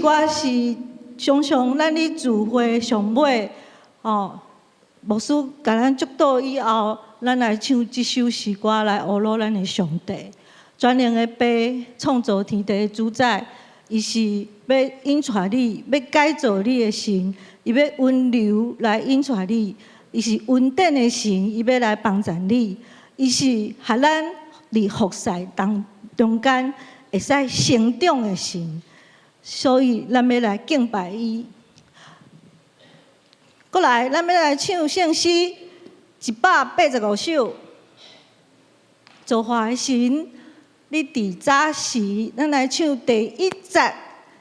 歌是常常咱咧聚會上尾，吼，牧師共咱祝禱以後，咱來唱這首詩歌來呵咾咱的上帝。全能的父，創造天地的主宰，伊是欲引帶你，欲改造你的神，伊欲溫柔來引帶你，伊是恩典的神，伊欲來幫助你，伊是予咱佇服侍當中間會使成長的神，所以咱欲來敬拜伊。過來，咱欲來唱聖詩185首，造化的神。你佇早時，咱來唱第一節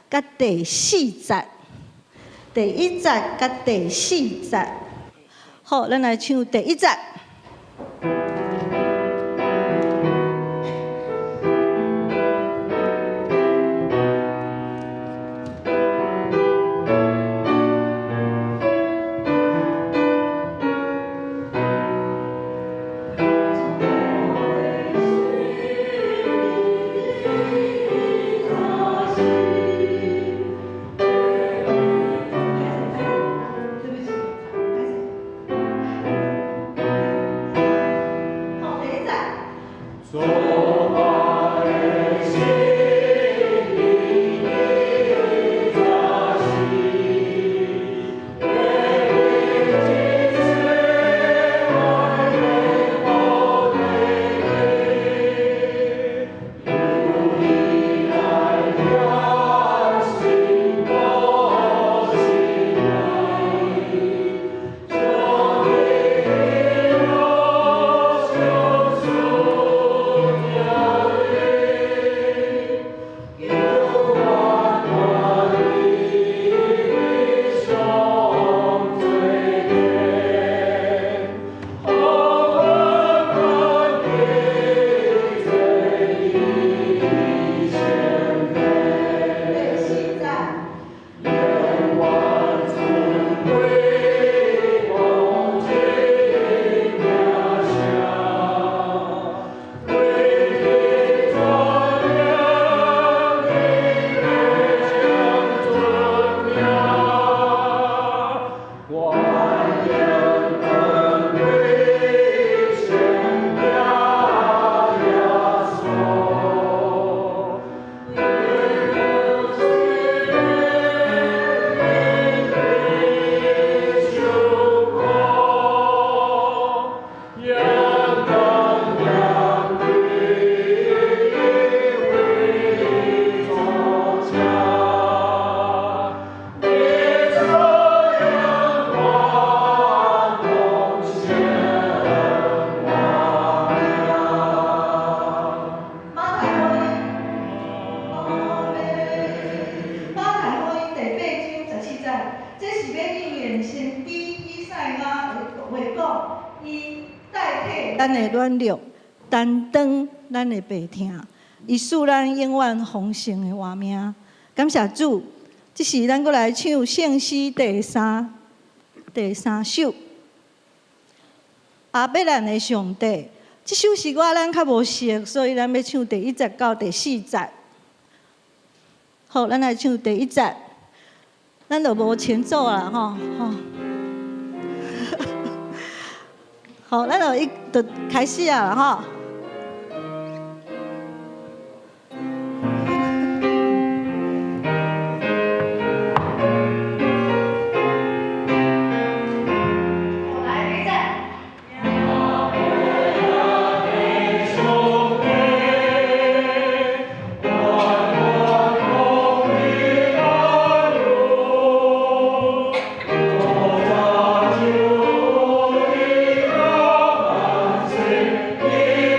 佮第四節，第一節佮第四節。好，咱來唱第一節。咱的軟弱，擔當咱的病痛，伊賜咱永遠豐盛的活命。感謝主，這時咱閣來唱聖詩第三首。亞伯蘭的上帝，這首詩歌咱較無熟，所以咱欲唱第一節到第四節。好，咱來唱第一節，咱就無前奏啦，吼吼。好，咱就一就開始啊，吼。 Yeah.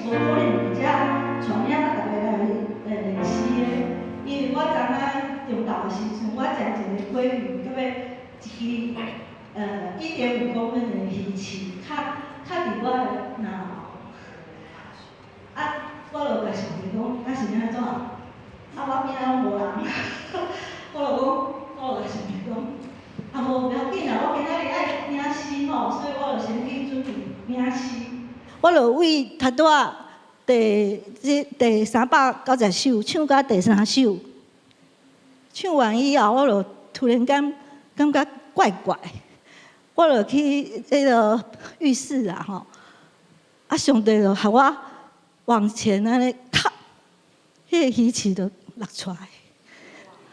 無可能佇遮帶領大家來練詩的，因為我昨昏中晝的時陣，我食一个鮭魚，到尾一支1.5公分的魚刺，卡卡佇我的嚨喉。啊，我就共上帝講，啊是按怎？啊，我邊仔攏無人，我就講，我就共上帝講，啊無要緊啦，我今仔日愛領詩吼，所以我就先去準備領詩。我就為頭拄仔第390首唱到第三首，唱完以後，我就突然間感覺怪怪，我就去彼个浴室啊吼，啊上帝就予我往前按呢卡，彼个魚刺就落出來，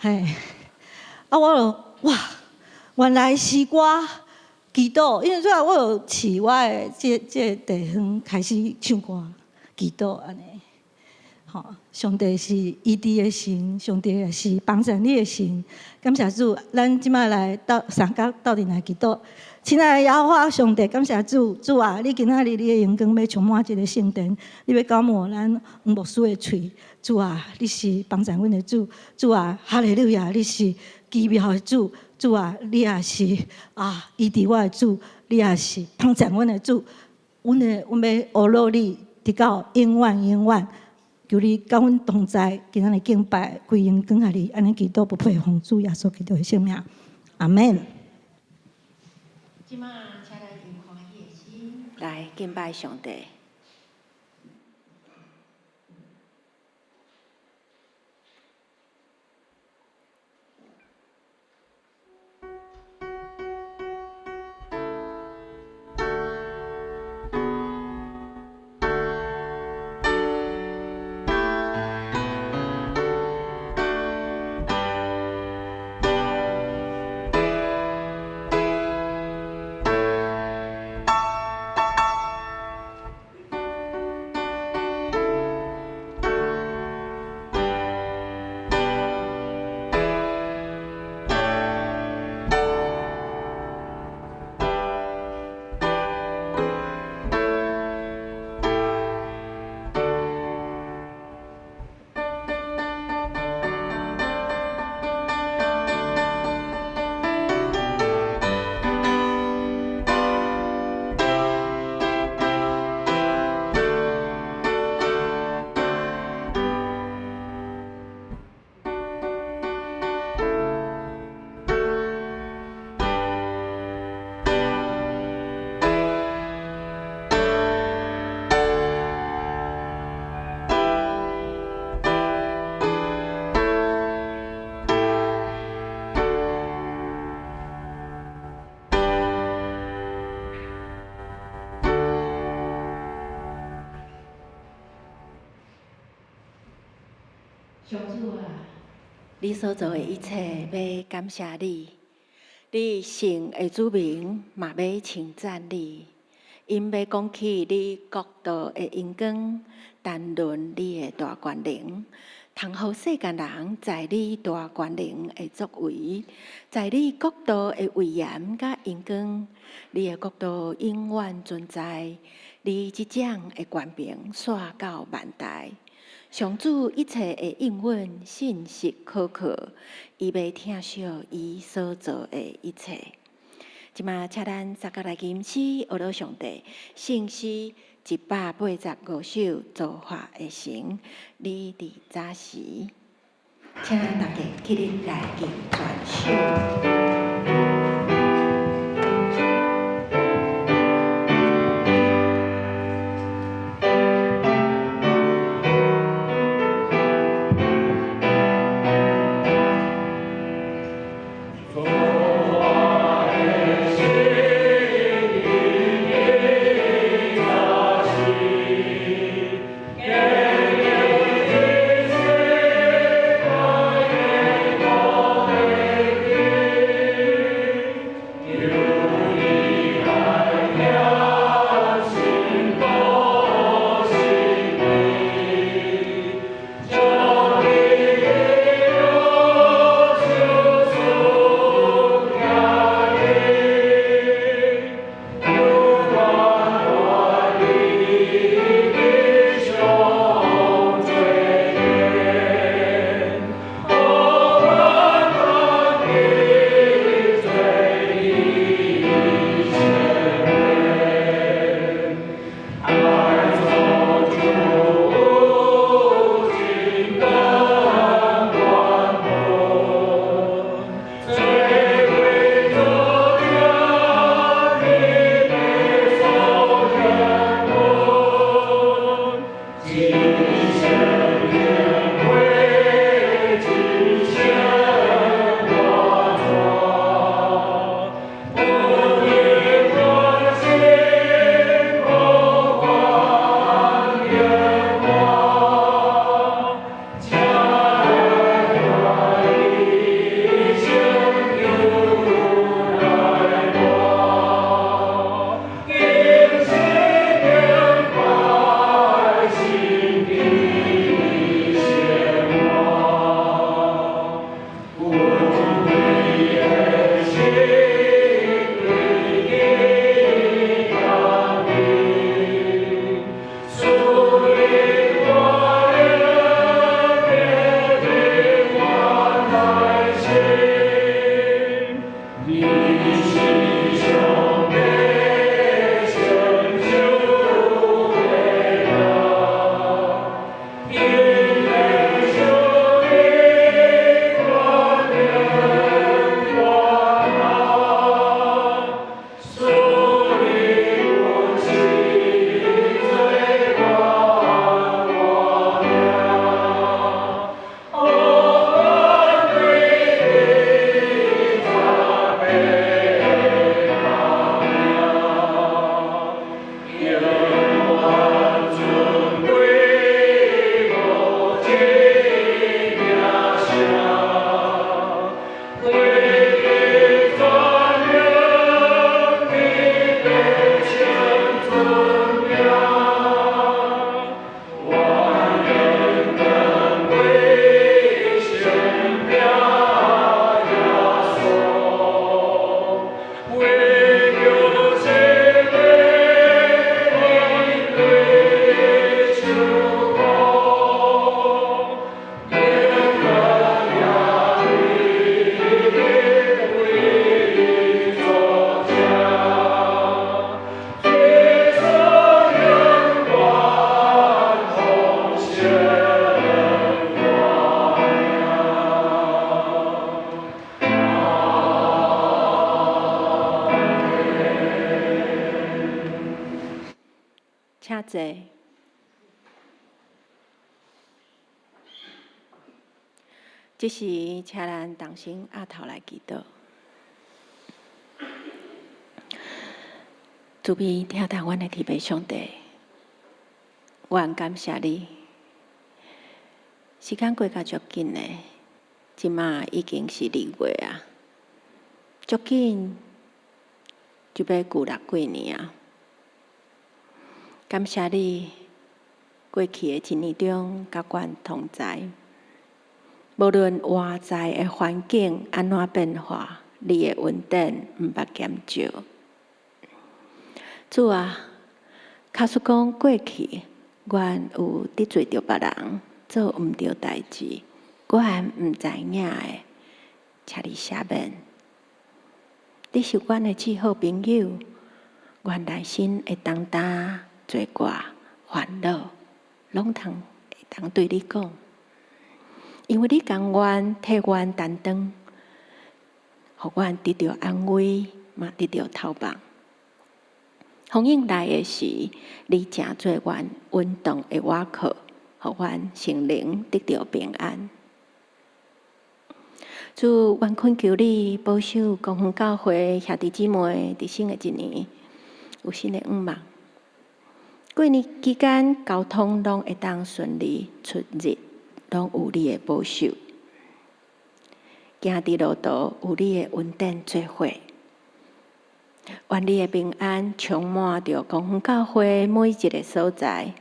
嘿，啊我就哇，原來詩歌祈禱，因為主要我有飼我的這個地方開始唱歌祈禱按呢，吼，上帝是醫治的神，上帝也是幫助你的神，感謝主，咱這擺來鬥相共鬥陣來祈禱。親愛的耶和華上帝，感謝主，主啊，你今仔日你的榮光欲充滿這个聖殿，你欲膏抹咱黃牧師的喙。主啊，你是幫助阮的主，主啊，哈利路亞，你是奇妙的主，主啊，你也是啊醫治我的主，你也是幫助阮的主。阮欲呵咾你，直到永遠永遠。求你佮阮同在，今仔日敬拜，歸榮光予你，按呢祈禱不配奉主耶穌基督的聖名，阿門。這馬請咱用歡喜的心來敬拜上帝。上主啊，你所做的一切，欲感謝你；你聖的子民嘛欲稱讚你。𪜶欲講起你國度的榮光，談論你的大權能，通予世間人知你大權能的作為，知你國度的威嚴佮榮光。你的國度永遠存在，你執掌的權柄紲到萬代。上主一切的應允信實可靠，伊欲疼惜伊所做的一切。這馬請咱三個來吟詩，呵咾上帝，聖詩185首，造化的神，你佇早時，請大家起立來吟全首。造化的神，請坐。這時，請咱同心徼頭來祈禱。慈悲疼待阮的天父上帝，阮感謝你。時間過甲足緊的，這馬已經是2月啊，足緊就欲舊曆過年啊。感謝你過去的一年中，佮阮同在。無論外在的環境按怎變化，你的恩典毋捌減少。主啊，假使講過去，阮有得罪著別人，做毋對代誌，阮毋知影的，請你赦免。你是阮的至好朋友，阮內心的重擔、罪過、煩惱，攏通會當對你講。因為你甘願替阮擔當，予阮得著安慰，嘛得著透放。風湧來的時，你成做阮穩當的倚靠，予阮心靈得著平安。主，阮懇求你保守光遠教會兄弟姊妹，佇新的一年有新的願望。過年期間，交通攏會當順利出入，攏有你的保守。行佇路途有你的恩典做伙，願你的平安充滿著光遠教會每一个所在。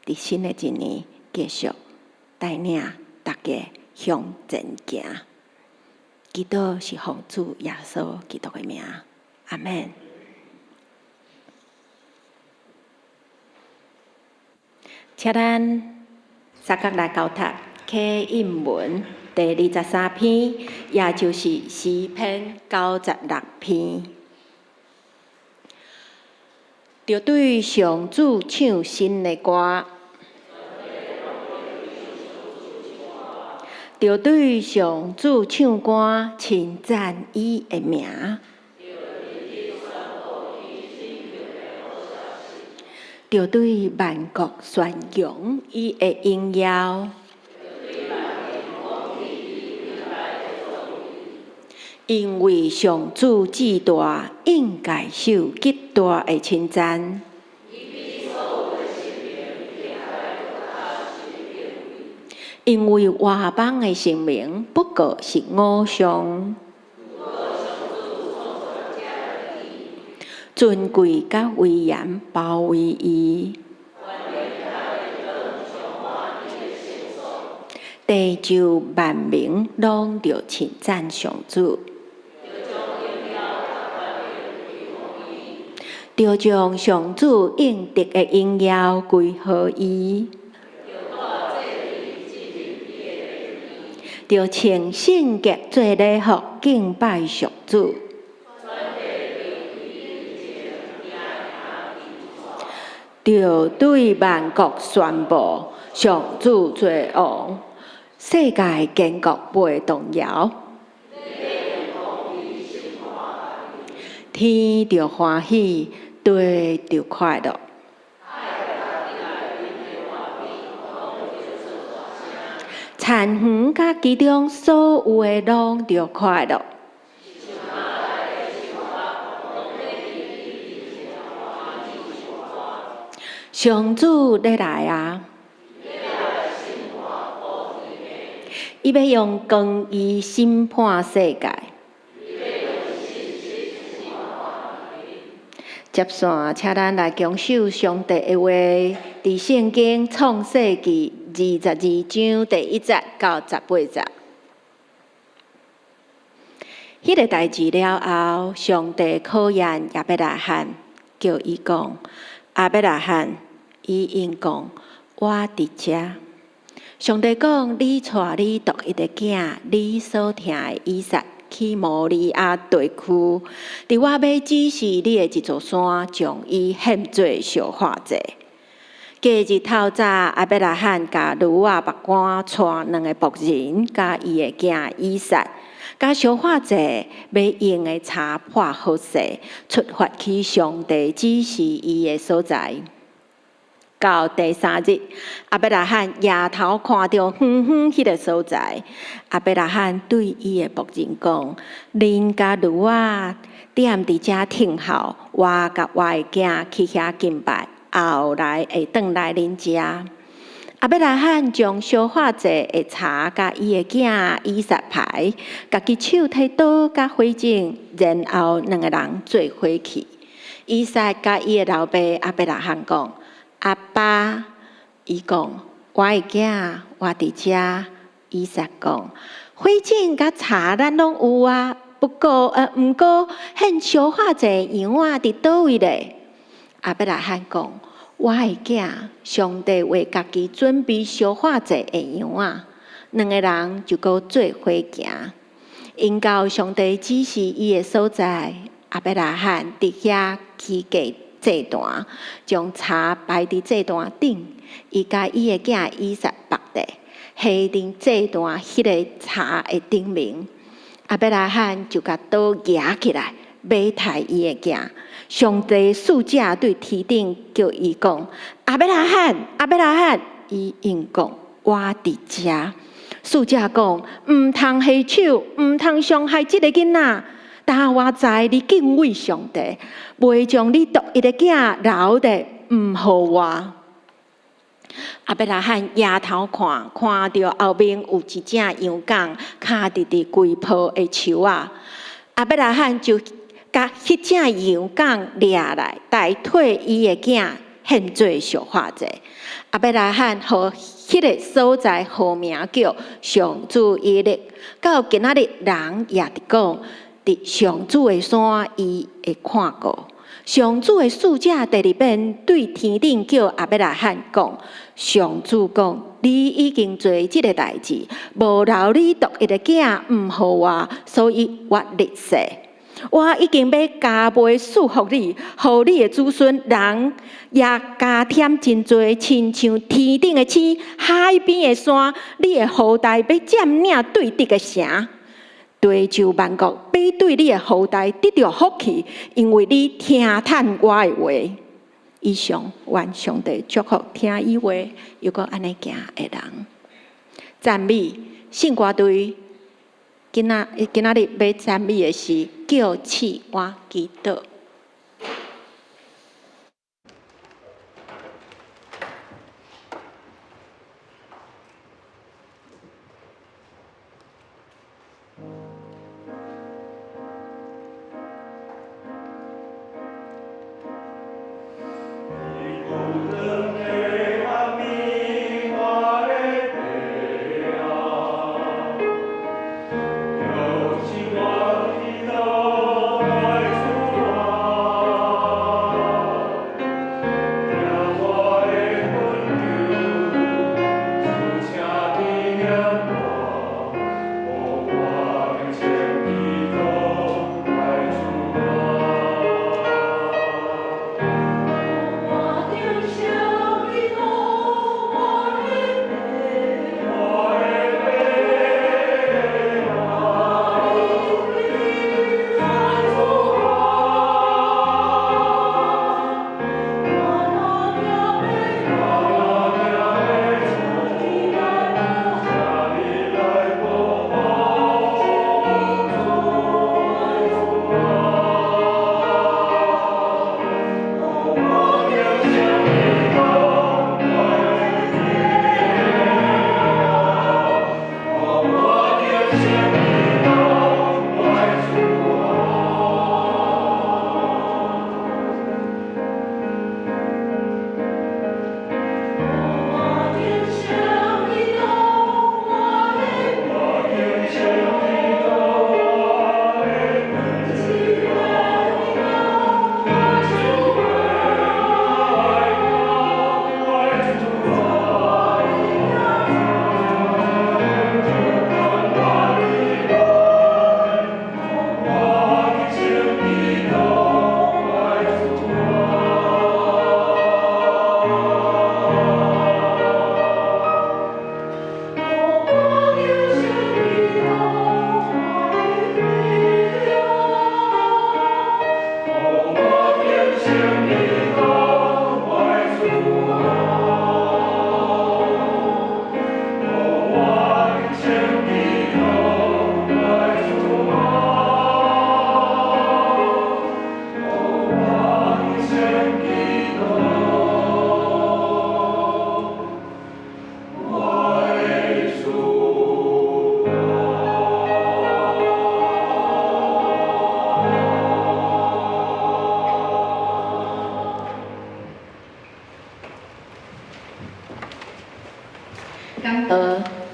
佇新的一年，繼續帶領大家向前行。祈禱是奉主耶穌基督的名，阿們。請咱三角來交讀啟應文第23篇，也就是詩篇96篇。著對上主唱新的歌，著對上主唱歌，稱讚伊的名。著對萬國宣揚伊的榮耀。因為上主至大，應該受極大的稱讚。因為外邦的神明不過是偶像。尊貴佮威嚴包圍伊。地上萬民攏著稱讚上主。著將上主應得的榮耀歸予伊。著穿聖潔做禮服敬拜上主。著對萬國宣布上主做王，世界堅固袂動搖。天著歡喜，地著快樂。田園佮其中所有的攏著快樂。上主欲來啊！伊欲用公義審判世界。接線，請咱來共守上帝的話，佇聖經創世記22章第1節到18節。彼个代誌了後，上帝考驗亞伯拉罕，叫伊講：亞伯拉罕，伊應講：我佇遮。上帝講：你帶你獨一个囝，你所疼的以撒，去摩利亞地區，佇我欲指示你的一座山，將伊獻做燒化祭。隔日透早，亞伯拉罕共驢仔牧竿，帶兩个僕人，佮伊的囝以撒，共燒化祭欲用的柴破好勢，出發去上帝指示伊的所在。到第三日，亞伯拉罕抬頭看著遠遠彼个所在，亞伯拉罕對伊的僕人講：恁共驢仔踮佇遮等候，我佮我的囝去遐敬拜，後來會轉來恁遮。亞伯拉罕將燒化祭的柴佮伊的囝以撒排，家己手提刀佮火種，然後兩个人做伙去。以撒佮伊的老爸亞伯拉罕講：阿爸，伊講，我的囝，我佇遮。以撒講，火種佮柴咱攏有啊，不過，毋過，獻燒化祭羊仔佇佗位咧？亞伯拉罕講，我的囝，上帝為家己準備燒化祭的羊仔。兩个人就閣做伙行，𪜶到上帝指示伊的所在，亞伯拉罕佇遐起架祭壇，將柴擺佇祭壇頂，伊共伊的囝以撒縛著，繫佇祭壇彼个柴的頂面。亞伯拉罕就共刀舉起來，欲刣伊的囝。上帝使者對天頂叫伊講：亞伯拉罕，亞伯拉罕！伊應講：我佇遮。使者講：毋通下手，毋通傷害這个囡仔。但我知你敬畏上帝，袂將你獨一个囝留著，毋予我。亞伯拉罕抬頭看，看著後面有一隻羊犅，囥佇佇規抱的樹仔。亞伯拉罕就共彼隻羊犅掠來，代替伊的囝獻做燒化祭。亞伯拉罕予彼个所在號名叫上主以勒，到今仔日人也佇講，佇上主的山，伊會看顧。上主的使者第二遍對天頂叫亞伯拉罕講：上主講，你已經做這个代誌，無留你獨一个囝，毋予我，所以我立誓，我已經欲加倍賜福你，予你的子孫人也加添真濟，親像天頂的星、海邊的沙。你的後代欲佔領對敵的城。地上萬國欲對你的後代得著福氣，因為你聽趁我的話。以上，願上帝祝福聽伊話猶閣按呢行的人。讚美聖歌隊，今仔日欲讚美的是叫試我祈禱。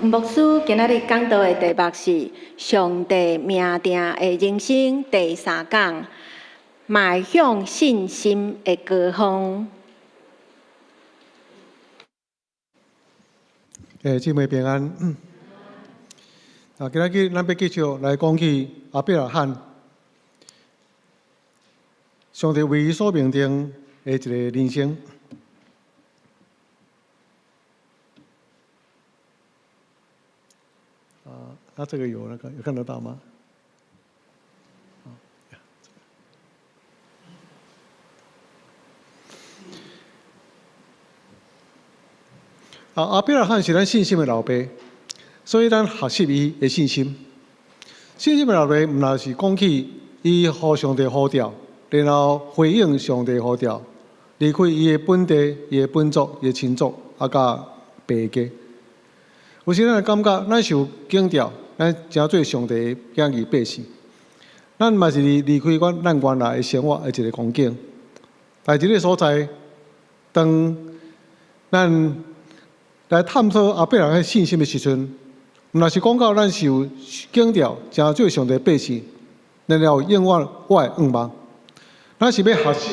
牧師今仔日講道的題目是《上帝命定的人生》第三講，邁向信心的高峰。姊妹平安。今仔日咱欲繼續來講起亞伯拉罕，上帝為伊所命定的一個人生。那這個有那個有看得到嗎？亞伯拉罕是咱信心的老爸，所以咱學習伊的信心。信心的老爸毋但是講起伊予上帝呼召，然後回應上帝呼召，離開伊的本地、伊的本族、伊的親族，佮爸家。有時咱會感覺，咱受警召，咱成做上帝的囝兒百姓，咱嘛是離開阮咱原來的生活的一個光景。但這个所在，當咱來探索亞伯拉罕信心的時陣，毋但是講到咱受警召，成做上帝百姓，然後永遠我的願望，咱是欲學習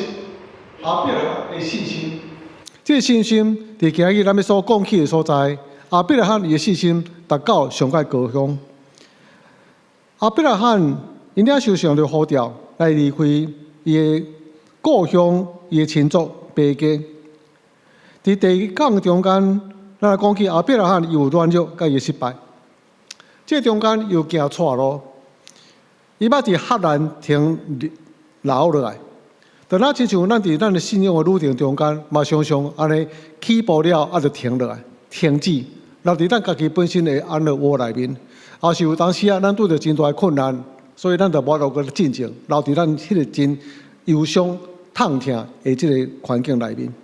亞伯拉罕的信心。這个信心，佇今日咱欲所講起的所在。亞伯拉罕伊的信心達到上蓋高峰。亞伯拉罕伊領受上帝呼召來離開伊的故鄉、伊的親族、爸家。佇第一講中間，咱來講起亞伯拉罕伊有軟弱，佮伊的失敗。這中間又行錯路，伊捌佇哈蘭停留落來。但若親像咱佇咱的信仰的旅程中間，嘛常常按呢起步了，啊就停落來，停止，留佇咱家己本身的安樂窩內面。抑是有當時啊，咱拄著真大的困難，所以咱就無法度閣進前，留佇咱彼個真憂傷、痛疼的這個環境內面。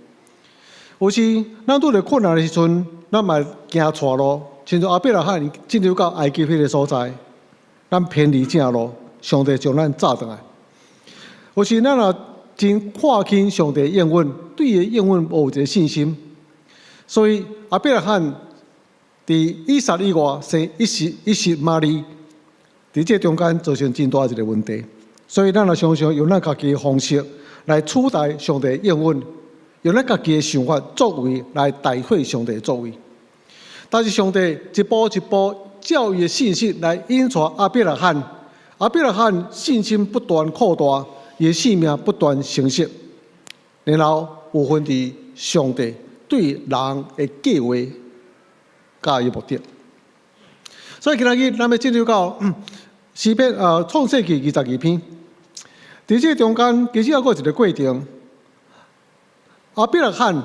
有時咱拄著困難的時陣，咱嘛行錯路，親像亞伯拉罕進入到埃及彼個所在，咱偏離正路，上帝將咱載轉來。有時咱若真看輕上帝應允，對伊的應允無有一个信心，所以亞伯拉罕佇以撒以外生以實瑪利，佇這中間造成真大一个問題。所以咱若常常用咱家己的方式來取代上帝應允，用咱家己的想法作為來代替上帝的作為。但是上帝一步一步照伊的信實來引帶亞伯拉罕，亞伯拉罕信心不斷擴大，伊的性命不斷成熟，然後有份佇上帝對人的計劃佮伊目的。所以今仔日咱欲進入到詩篇創世記22篇，佇這個中間其實猶閣有一个過程。亞伯拉罕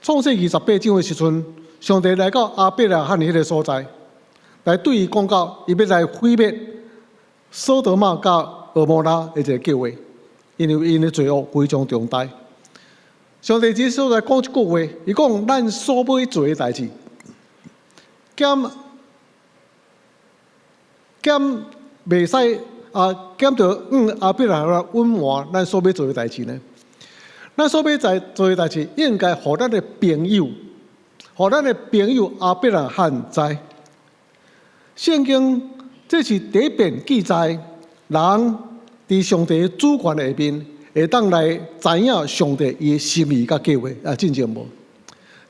創世記18章的時陣，上帝來到亞伯拉罕彼个所在，來對伊講到，伊欲來毀滅所多瑪佮蛾摩拉的一个計劃，因為𪜶的罪惡非常重大。上帝佇所在講一句話，伊講咱所欲做的代誌，敢敢袂使啊？敢著向亞伯拉罕來隱瞞咱所欲做的代誌呢？咱所欲在做的代誌，應該予咱的朋友，予咱的朋友亞伯拉罕知。聖經這是第一遍記載，人佇上帝主權下面，會當來知影上帝伊的心意佮計劃啊，進前無？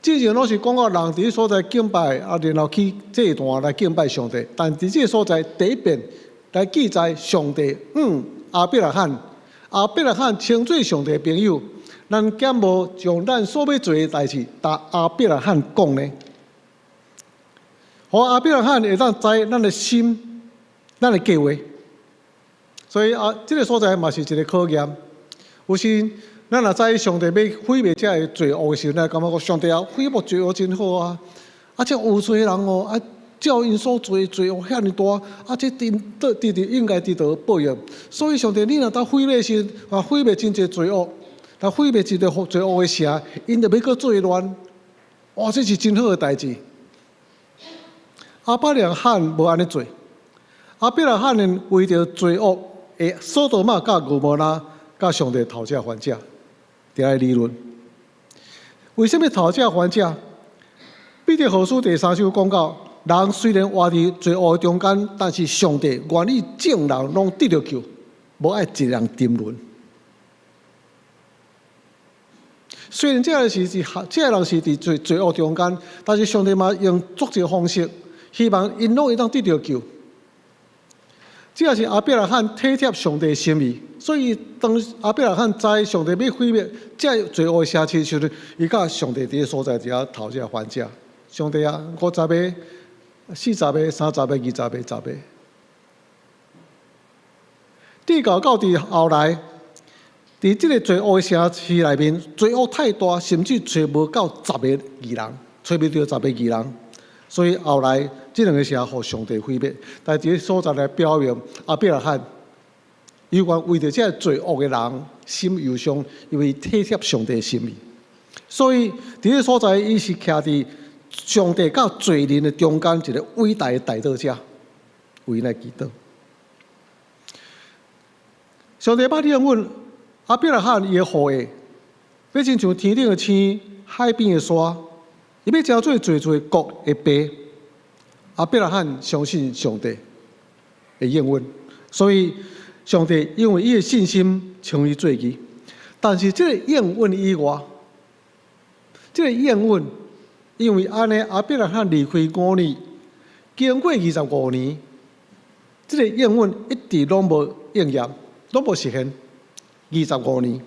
進前攏是講到人佇彼所在敬拜啊，然後去祭壇來敬拜上帝。但佇這个所在第一遍來記載上帝向亞伯拉罕，亞伯拉罕稱做上帝的朋友，咱敢無將咱所欲做的代誌，共亞伯拉罕講呢？予亞伯拉罕會當知咱的心，咱的計劃。所以啊，這个所在嘛是一个考驗。有時咱若知上帝欲毀滅這个罪惡的時陣，咱感覺講上帝啊，毀滅罪惡真好啊！啊，這有罪的人哦，啊，照𪜶所做的罪惡遐爾大，啊，這真得值得應該值得報應。所以上帝，你若當毀滅時，啊，毀滅真濟罪惡，若毀滅一个罪惡的城，𪜶就欲閣作亂。哇，這是真好的代誌。亞伯拉罕無按呢做，亞伯拉罕呢為著罪惡的所多瑪佮蛾摩拉，佮上帝討價還價，佇遐理論。為啥物討價還價？彼得後書第三章講到，人雖然活佇罪惡中間，但是上帝願意眾人攏得著救，無愛一个人沉淪。雖然這个是這个人是佇罪惡中間，但是上帝嘛用足濟方式，希望𪜶攏會當得著救。這也是亞伯拉罕體貼上帝的心意，所以當亞伯拉罕知上帝欲毀滅這罪惡的城市時陣，伊佮上帝佇个所在佇遐討價還價。上帝啊，50个、40个、30个、20个、10个。直到到佇後來，佇這个罪惡的城市內面，罪惡太大，甚至揣無夠十个義人，揣袂著十个義人。所以後來這兩个城予上帝毀滅，但佇个所在來表明亞伯拉罕，猶原為著這个罪惡的人心憂傷，因為體貼上帝的心意。所以佇个所在，伊是徛佇上帝佮罪人的中間一个偉大的代禱者，為𪜶來祈禱。上帝捌應允亞伯拉罕伊的後裔，欲親像天頂的星、海邊的沙，伊欲成做濟濟國的爸。亞伯拉罕相信上帝的應允，所以上帝因為伊的信心稱伊做義。但是這个應允以外，這个應允因為按呢，亞伯拉罕離開五年，經過25年，這个應允一直攏無應驗，攏無實現。25年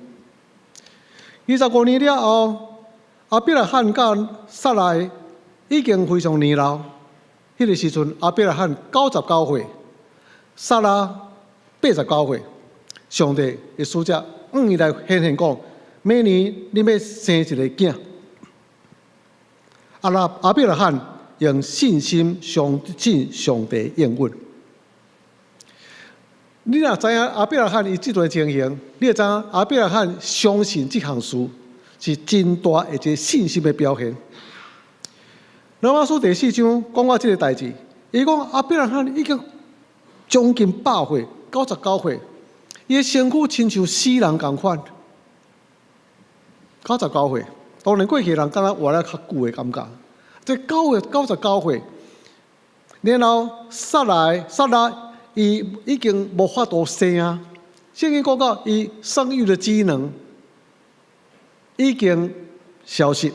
，25年了後，亞伯拉罕佮撒萊已經非常年老。彼个時陣，亞伯拉罕99歲，撒拉89歲。上帝的使者向伊來顯現講：明年你欲生一個囝。阿拉亞伯拉罕用信心相信上帝應允。你若知影亞伯拉罕伊這段情形，你會知影亞伯拉罕相信這項事是真大的一個信心的表現。羅馬書第四章講到這個代誌，伊講亞伯拉罕已經將近百歲，99歲，伊的身軀親像死人仝款。九十九歲，當然過去人敢若活得較久的感覺。這99歲，然後撒萊撒拉伊已經無法度生啊。聖經講到伊生育的機能已經消失，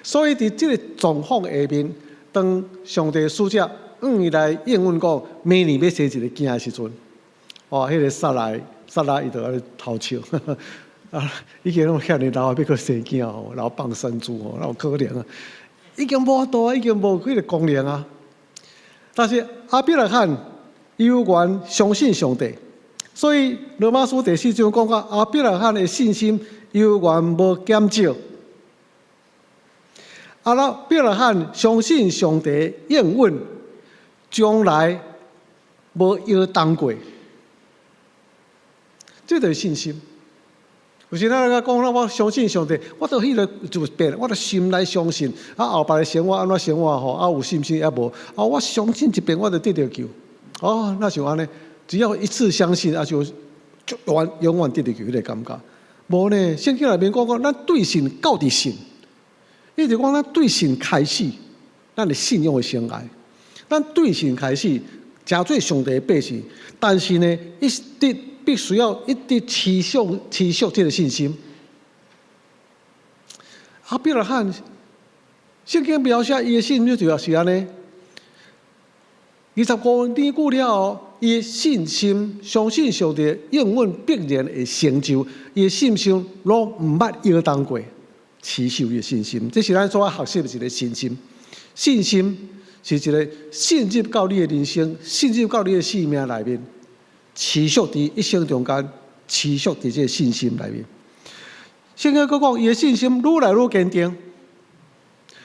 所以佇這個狀況下面，當上帝使者向伊來應允講，明年欲生一個囝的時陣，哇！彼個撒萊撒拉伊就按呢偷笑，啊！已經攏遐爾老啊，欲閣生囝吼，老蚌生珠吼，哪有可能啊？已經無法度啊，已經無彼個功能啊。但是亞伯拉罕猶原相信上帝，所以羅馬書第四章講到亞伯拉罕的信心猶原無減少。亞伯拉罕相信上帝應允，將來無搖動過，這就是信心。有時咱來講，我相信上帝，我都彼個就變，我都心內相信。啊，後擺的生活按怎生活吼？啊，有信心抑無？啊，我相信一遍我就得著救。哦，若像按呢，只要一次相信，啊就永永遠得著救彼個感覺。無呢，聖經內面講講，咱對信到佇信，伊就講咱對信開始，咱的信仰的生涯。咱對信開始，成做上帝的百姓，但是呢，一直必須要一直持續持續這個信心。亞伯拉罕，聖經描寫伊的信心就是按呢。25年久了後，伊的信心相信上帝應允必然會成就，伊的信心攏毋捌搖動過，持守伊的信心。這是咱所愛學習的一個信心。信心是一個進入到你的人生，進入到你的生命內面，持續佇一生中間，持續佇這個信心內面。聖經閣講，伊的信心愈來愈堅定。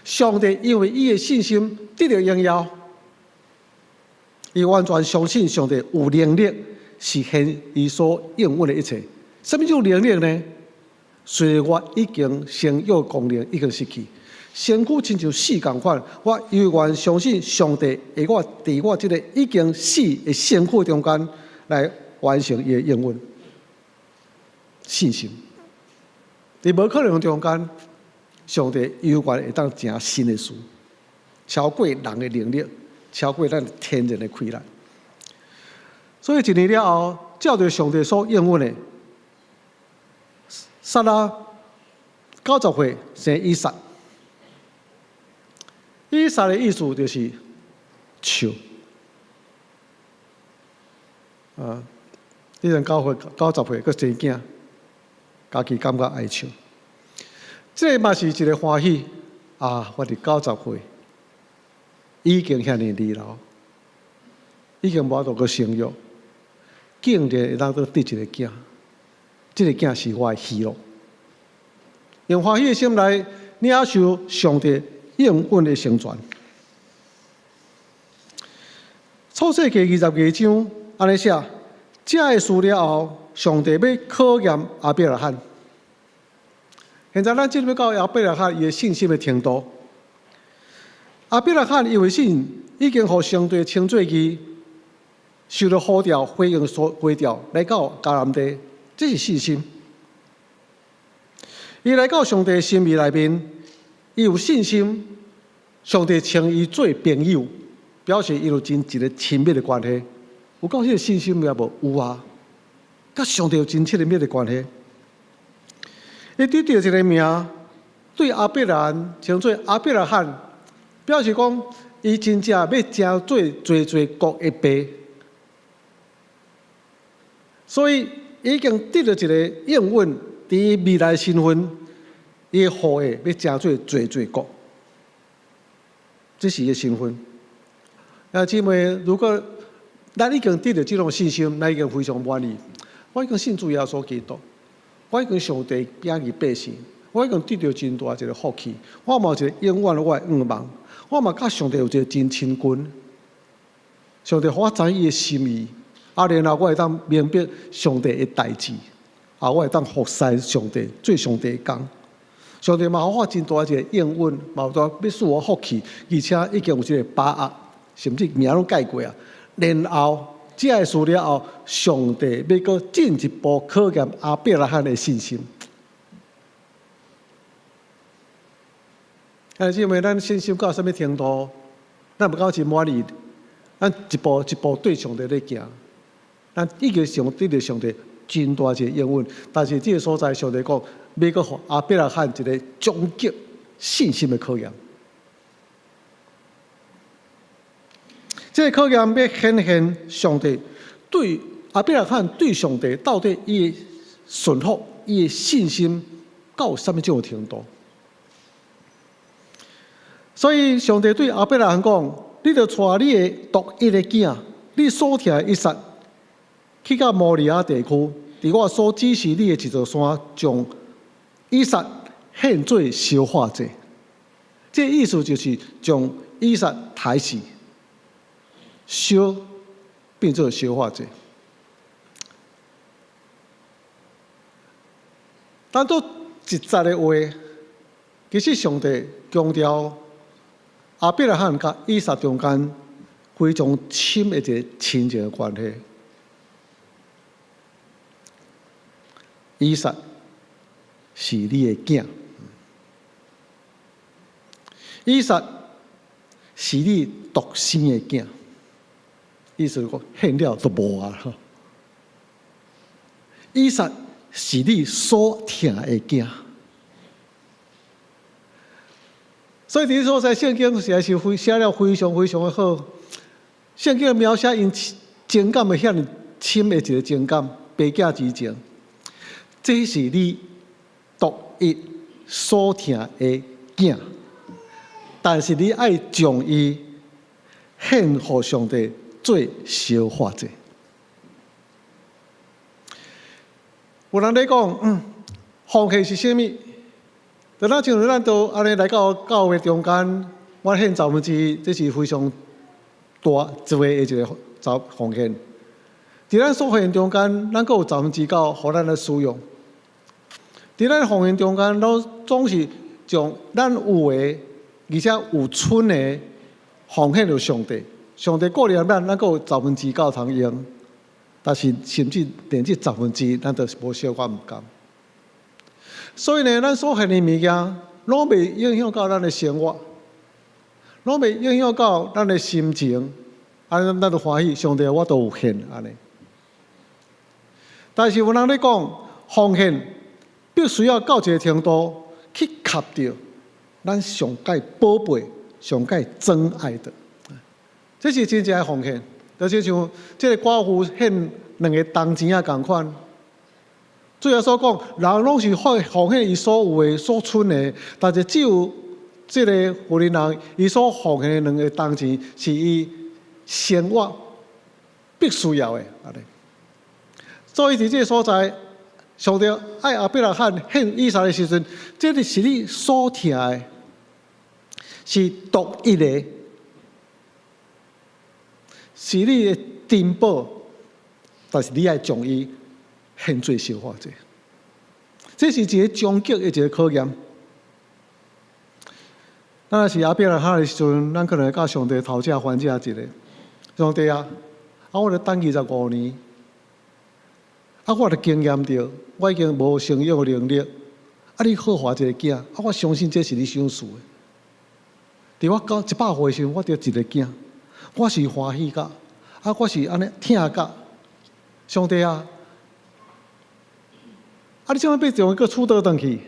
上帝因為伊的信心得著榮耀，伊完全相信上帝有能力實現伊所應允的一切。啥物種能力呢？雖然我已經生育功能已經失去，身軀親像死仝款，我猶原相信上帝會我佇我這個已經死的身軀中間來完成伊的應允。信心，佇無可能中間，上帝猶原會當成新的事，超過人的能力，超過咱天然的氣力。所以一年了後，照著上帝所應允的，撒拉90歲生以撒。以撒的意思就是笑。啊，以前九歲90歲閣生囝，家己感覺愛笑。這嘛是一個歡喜啊！我佇90歲已經遐爾年老，已經無法度閣生育，竟然會當閣得一個囝，這個囝是我的喜樂。用歡喜的心來領受上帝應允的成全。創世記22章按呢寫，這个事了後，上帝欲考驗亞伯拉罕。現在咱進入到亞伯拉罕伊的信心的程度。亞伯拉罕因為信已經予上帝稱做義，受著呼召，回應所呼召來到迦南地，這是信心。伊來到上帝的心意內面，伊有信心，上帝稱伊做朋友，表示伊有真一個親密的關係。有夠彼個信心也無？有啊，佮上帝有真親密的關係。伊得著一個名，對亞伯蘭稱做亞伯拉罕，表示講伊真正欲成做濟濟國的爸，所以已經得著一個應允，佇伊未來身份，伊的後裔欲成做濟濟國，這是伊的身份。啊，姊妹，如果咱已經得著這種信心，咱已經非常滿意。我已經信主耶穌基督，我已經上帝摒棄百姓，我已經得著真大一个福氣，我嘛有一个永遠我的願望，我嘛佮上帝有一个真親近。上帝予我知伊的心意，啊，然後我會當明白上帝的代誌，啊，我會當服侍上帝，做上帝的工。上帝嘛予我真大一个應允，嘛有當欲賜我福氣，而且已經有這个把握，甚至名攏改過啊。然後，這个事了後，上帝欲閣進一步考驗亞伯拉罕的信心。啊，姊妹，咱信心到啥物程度？咱毋敢真滿意，咱一步一步對上帝咧行，咱已經上得著上帝真大一个應允。但是這个所在，上帝講欲閣予亞伯拉罕一个終極信心的考驗。這个考驗欲顯現上帝對亞伯拉罕對上帝到底伊的順服、伊的信心到啥物種的程度。所以上帝對亞伯拉罕講：你著帶你的獨一的囝，你所疼的以撒，去到摩利亞地區，佇我所指示你的一座山，將以撒獻做燒化祭。這个意思就是將以撒刣死。燒變做燒化祭。當做一節的話，其實上帝強調亞伯拉罕佮以撒中間非常深的一個親情的關係。以撒是你的囝，以撒是你獨生的囝。意思講獻了就無啊！以撒是你所疼的囝，所以佇所在聖經實在是非寫了非常非常的好。聖經描寫𪜶情感的遐爾深的一个情感，爸囝之情，這是你獨一所疼的囝，但是你愛將伊獻予上帝。做燒化祭。有人咧講，奉獻是啥物？就咱像咱都按呢來到教會中間，我獻十分之一，這是非常大一個的一個奉獻。佇咱所獻中間，咱閣有9%予咱來使用。佇咱奉獻中間，攏總是將咱有的，而且有剩的奉獻予上帝。上帝顧念咱，咱閣有9%通用，但是甚至連這十分之一，咱都無小可毋甘。所以呢，咱所獻的物件，攏袂影響到咱的生活，攏袂影響到咱的心情，按呢咱就歡喜，上帝我都有獻按呢。但是有人咧講，奉獻必須要到一个程度去合著咱上蓋寶貝、上蓋珍愛的。這是真正的奉獻，就是像這个寡婦獻兩个銅錢仔仝款。主耶穌講，人攏是奉獻伊所有的、所存的，但是只有這个婦人人，伊所奉獻的兩个銅錢，是伊生活必須要的。所以佇這个所在，上帝愛亞伯拉罕獻以撒的時陣，這个是你所疼的，是獨一的。是你的珍寶，但是你愛將伊獻做燒化祭，這是一个終極的一个考驗。咱若是亞伯拉罕的時陣，咱可能會佮上帝討價還價一下。上帝啊，啊，我咧等二十五年，啊，我著經驗著，我已經無生育能力，啊，你好予一個囝，啊，我相信這是你賞賜的。佇我到100歲的時陣，我著一個囝。我是歡喜甲，啊，我是按呢疼甲，上帝啊，啊，你這擺欲將伊閣娶倒轉去？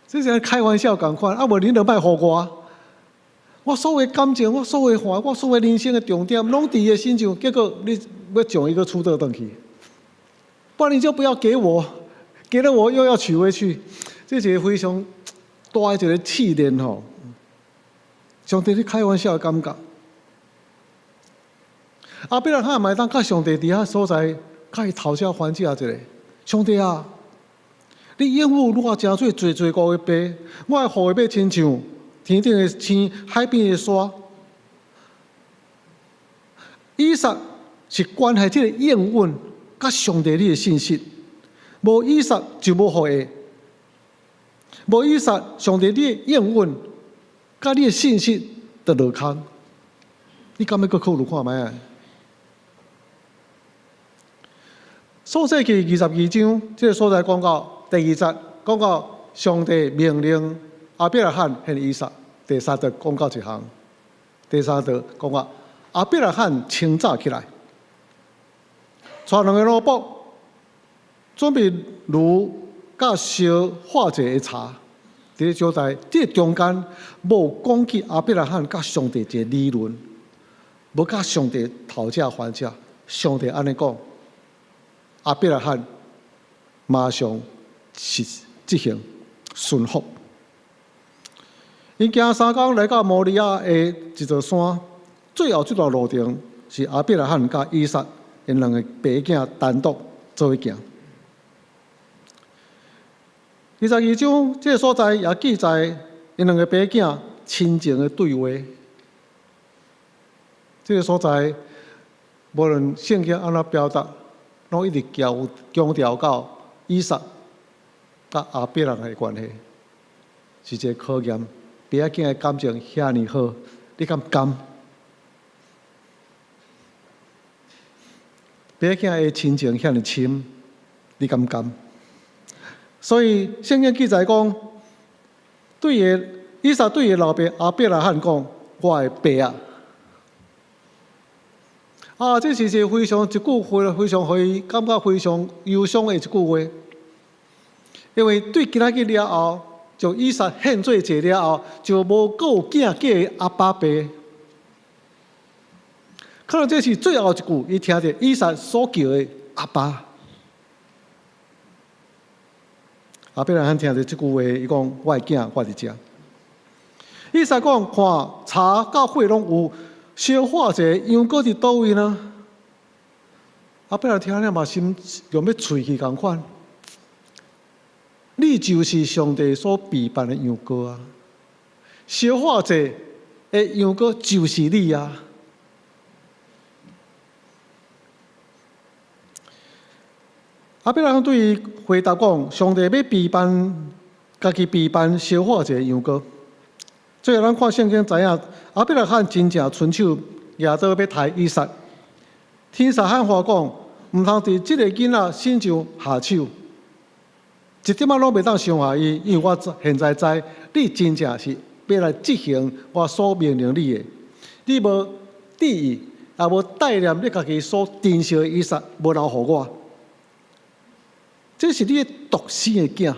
這是開玩笑仝款，啊，無恁就莫予我。我所有的感情，我所有的歡，我所有人生的重點，攏佇伊的身上，結果你欲將伊閣娶倒轉去，不然你就不要給我，給了我又要娶回去，這是一個非常大的一个試煉吼。上帝咧開玩笑的感覺。亞伯拉罕嘛會當佮上帝佇遐所在共伊討價還價一下。上帝啊，你應允我成做濟濟國的爸，我的後裔欲親像天頂的星，海邊的沙。以撒是關係這個應允佮上帝你的信實，無以撒就無後裔，無以撒，上帝你的應允佮你的信實就落空。你敢欲閣考慮看覓啊？創世記22章，這個所在講到第二節，講到上帝命令亞伯拉罕獻以撒。第三節講到一項，第三節講到亞伯拉罕清早起來，帶兩個奴僕，準備驢佮燒化祭的柴，佇咧招待。這個中間無講起亞伯拉罕佮上帝一個理論，無佮上帝討價還價。上帝按呢講，亞伯拉罕馬上實執行順服。𪜶行3工來到摩利亞的一座山，最後這段路程是亞伯拉罕佮以撒𪜶兩个爸囝單獨做伙行。22章這个所在也記載𪜶兩个爸囝親情的對話。這个所在無論聖經按怎表達，攏一直強強調到以撒佮亞伯拉罕的關係，是一个考驗。爸仔囝的感情遐爾好，你敢甘？爸仔囝的親情遐爾深，你敢甘？所以聖經記載講，對伊以撒對伊老爸亞伯拉罕講：我的爸啊！啊，這是一个非常一句話，非常予伊感覺非常憂傷的一句話。因為對今仔日了後，就以撒獻做祭了後，就無閣有囝叫伊阿爸爸。可能這是最後一句，伊聽著以撒所叫的阿爸。亞伯拉罕聽著這句話，伊講：我的囝，我佇遮。以撒講：看柴佮火攏有，燒火祭羊羔佇佗位呢？亞伯拉罕聽了嘛，心像欲碎去仝款。你就是上帝所備辦的羊羔啊！燒火祭的羊羔就是你啊！亞伯拉罕對伊回答講：上帝欲備辦，家己備辦燒火祭的羊羔。最後，咱看聖經知影，亞伯拉罕真正伸手舉刀欲刣以撒。天使喊話講：毋通佇這個囡仔身上下手，一點仔攏袂當傷害伊，因為我現在知你真正是欲來執行我所命令你的。你無注意，也無帶念你家己所珍惜的以撒，無留予我。這是你的獨生的囝，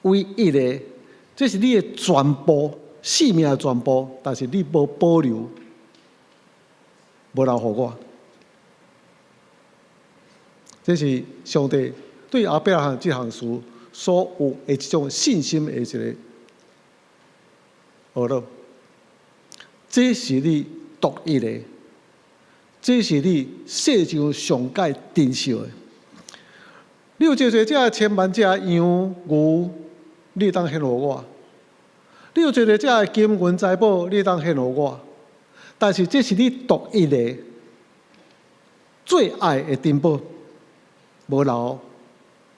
唯一的，這是你的全部，性命的全部，但是你無保留，無留予我。這是上帝對亞伯拉罕這項事所有的一種信心的一个學了。這是你獨一的，這是你世上上蓋珍惜的。你有濟濟隻千萬隻羊牛，你會當獻予我；你有濟濟隻金銀財寶，你會當獻予我。但是這是你獨一的最愛的珍寶，無留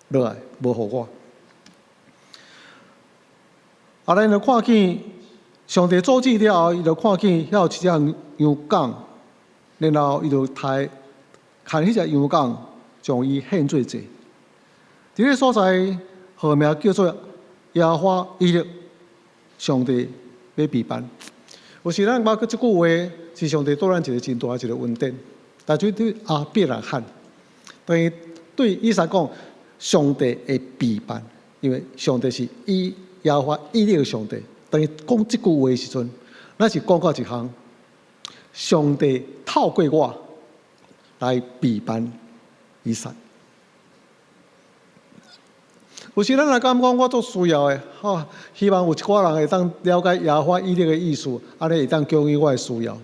落來，無予我。後來，就看見上帝阻止了後，伊就看見遐有一隻羊犅，然後伊就刣牽彼隻羊犅，將伊獻做祭。佇個所在，號名叫做耶和華以勒，上帝欲備辦。有時咱捌這句話，是上帝對咱一个真大一个恩典。但是對亞伯拉罕，等於對以撒講，上帝會備辦，因為上帝是以耶和華以勒的上帝。當伊講這句話的時陣，咱是講到一項，上帝透過我來備辦以撒。有時咱若感覺我足需要的，吼，希望有一寡人會當了解耶和華以勒的意思，按呢會當供應我的需要。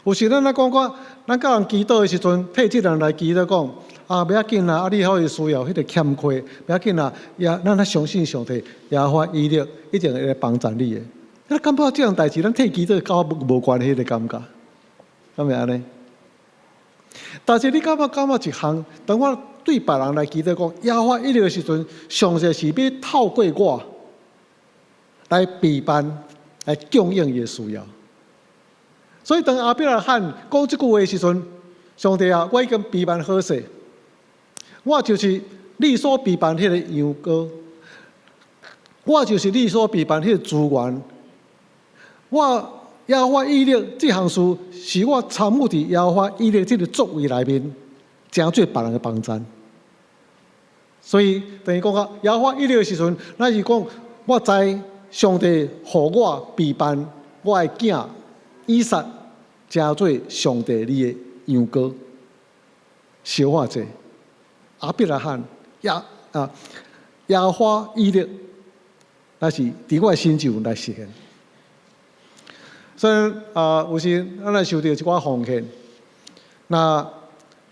有時咱來講講，咱佮人祈禱的時陣，替這人來祈禱講，啊，袂要緊啦，啊，你予伊需要彼個欠缺，袂要緊啦，耶，咱來相信上帝，耶和華以勒一定會來幫助你的。咱感覺這項代誌，咱替祈禱佮我無關係的感覺，敢會按呢？但是你感覺一項，當我對別人來祈禱講，耶和華以勒的時陣，上帝是欲透過我來備辦、來供應伊的需要。所以當亞伯拉罕講這句話的時陣，上帝啊，我已經備辦好勢，我就是你所備辦彼個羊羔，我就是你所備辦彼個資源。我耶和華以勒這項事，是我參與佇耶和華以勒這个作為內面，成做別人的幫贊。所以等於講講耶和華以勒的時陣，咱是講我知上帝予我備辦我的囝以撒，成做上帝你的羊羔。小話者，亞伯拉罕耶和華以勒，那是佇我的身上來實現。所以啊，有時咱來收著一寡奉獻，那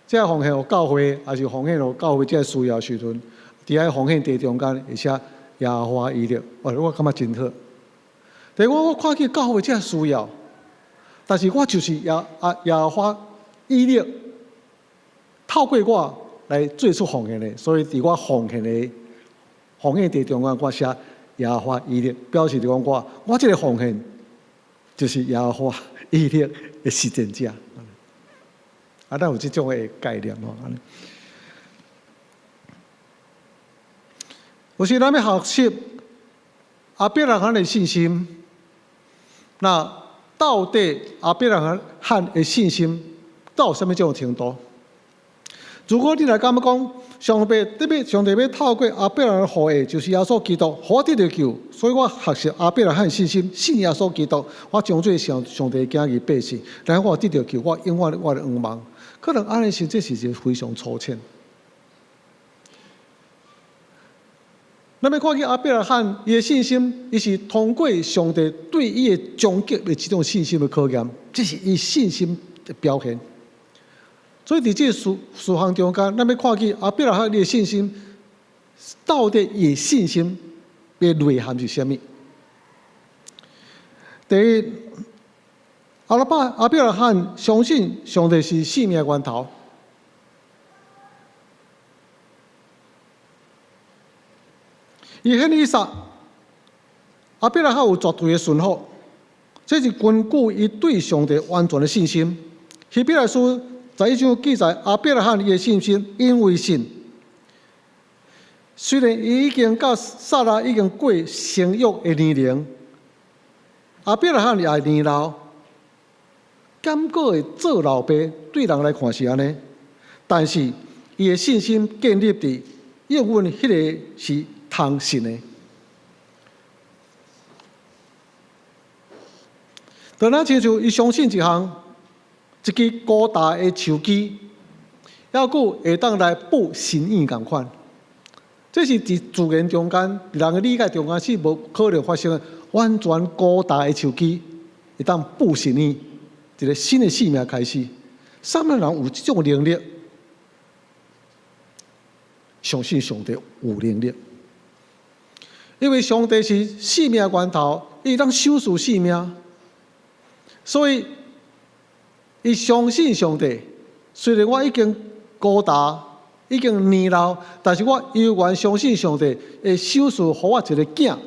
這個奉獻予教會，抑是奉獻予教會這個需要時陣，佇遐奉獻地中間會寫耶和華以勒，哇，我感覺真好。但我看見教會這個需要，但是我就是耶和華以勒，透過我來做出奉獻的，所以佇我奉獻的奉獻地中間，我寫耶和華以勒，表示就講我這個奉獻就是耶和華以勒的實踐者。啊，咱有這種的概念吼。有時咱欲學習亞伯拉罕的信心，那到底亞伯拉罕的信心到啥物種程度？如果你來感覺講，上帝特別上帝欲透過亞伯拉罕後裔，就是耶穌基督，予我得著救，所以我學習亞伯拉罕信心，信耶穌基督，我將做上帝的囝兒百姓，然後我得著救，我永遠我的願望，可能按呢是這是一個非常粗淺。咱欲看見亞伯拉罕伊的信心，伊是通過上帝對伊的終極的這種信心的考驗，這是伊信心的表現。所以佇這個事項中間，咱欲看見亞伯拉罕的信心，到底伊的信心的內涵是啥物？第一，亞伯拉罕相信上帝是生命源頭。伊獻以撒，亞伯拉罕有絕對的順服，這是根據伊對上帝完全的信心。希伯來書11章記載，亞伯拉罕伊的信心，因為信，雖然伊已經佮撒拉已經過生育的年齡，亞伯拉罕也年老，感覺會做老爸，對人來看是按呢，但是伊的信心建立佇應允彼个是通信的。當咱親像伊相信一項，一支高大的樹枝，猶閣會當來哺新葉仝款。這是佇自然中間，人的理解中間是無可能發生的。完全高大的樹枝會當哺新葉，一個新的生命開始。啥物人有這種能力？相信上帝有能力，因為上帝是生命源頭，伊會當賞賜生命，所以伊相信上帝。雖然我已經高大，已經年老，但是我猶原相信上帝會賞賜予我一個囝，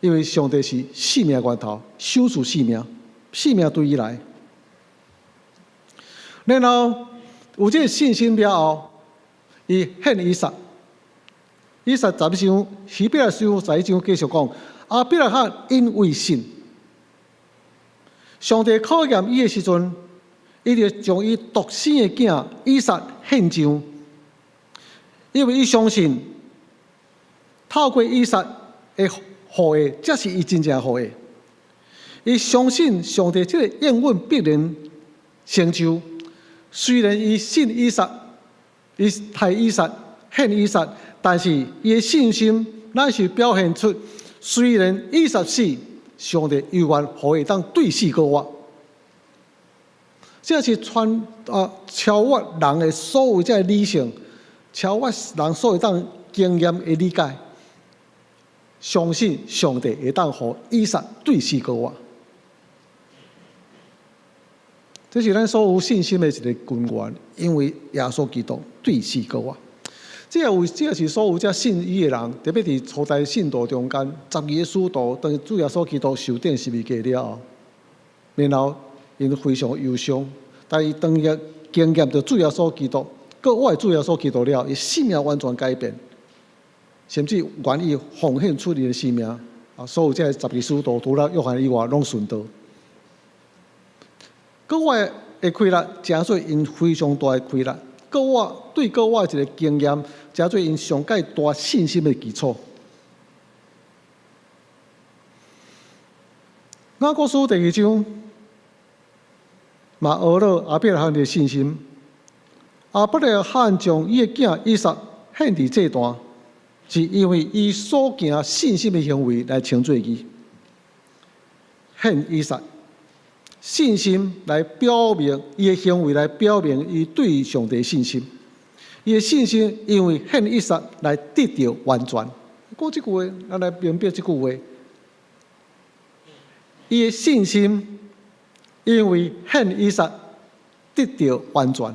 因為上帝是生命源頭，賞賜生命，生命對伊來。然後有這個信心了後，伊獻以撒，以撒十一章，希伯來書十一章繼續講，亞伯拉罕因為信，上帝考驗伊的時陣，伊就將伊獨生的囝以撒獻上，因為伊相信透過以撒的後裔，才是伊真正的後裔。伊相信上帝這個應允必然成就，雖然伊信以撒。伊刣以撒，獻以撒，但是伊的信心乃是表現出，雖然以撒死，上帝猶原予伊當對死閣活。這是穿啊超越人的所有這个理性，超越人所有當經驗的理解，相信上帝會當予以撒對死閣活。這是咱所有信心的一个根源，因為耶穌基督對死閣活。這也這也是所有這信伊的人，特別佇初代信徒中間，12个使徒當主耶穌基督受釘十字架了後，然後𪜶非常憂傷，但伊當伊經驗著主耶穌基督，閣活的主耶穌基督了，伊生命完全改變，甚至願意奉獻出伊的生命。啊，所有這12使徒除了約翰以外，攏殉道。閣活的氣力，成做𪜶非常大的氣力。閣活對閣活一个經驗，成做𪜶上蓋大信心的基礎。雅各書第二章，嘛學了亞伯拉罕的信心。亞伯拉罕將伊的囝以撒獻佇祭壇，是因為伊所行信心的行為來稱做義。獻以撒。信心來表明伊的行為，來表明伊對上帝信心。伊的信心因為獻以撒來得著完全。講這句話，咱來明白這句話。伊的信心因為獻以撒得著完全。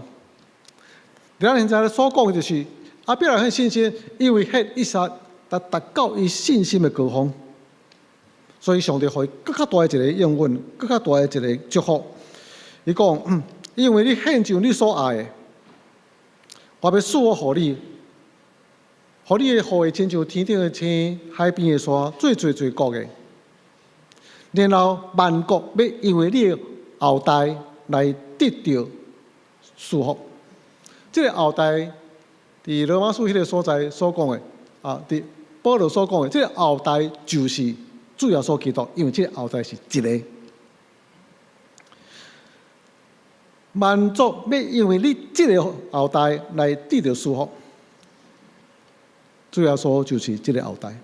咱現在所講的就是亞伯拉罕信心，因為獻以撒達達到伊信心的高峰。所以上帝予伊閣較大的一個應允，閣較大的一個祝福。伊講，因為你獻上你所愛的，我欲賜福予你，予你的後裔親像天頂的星、海邊的沙，做濟濟國的。然後萬國欲因為你的後代來得著祝福。這个後代，佇羅馬書彼个所在所講的，啊，佇保羅所講的，這个後代就是。主耶穌基督，因為這個後代是一个萬族，欲因為你這个後代來得著祝福。主耶穌就是這个後代。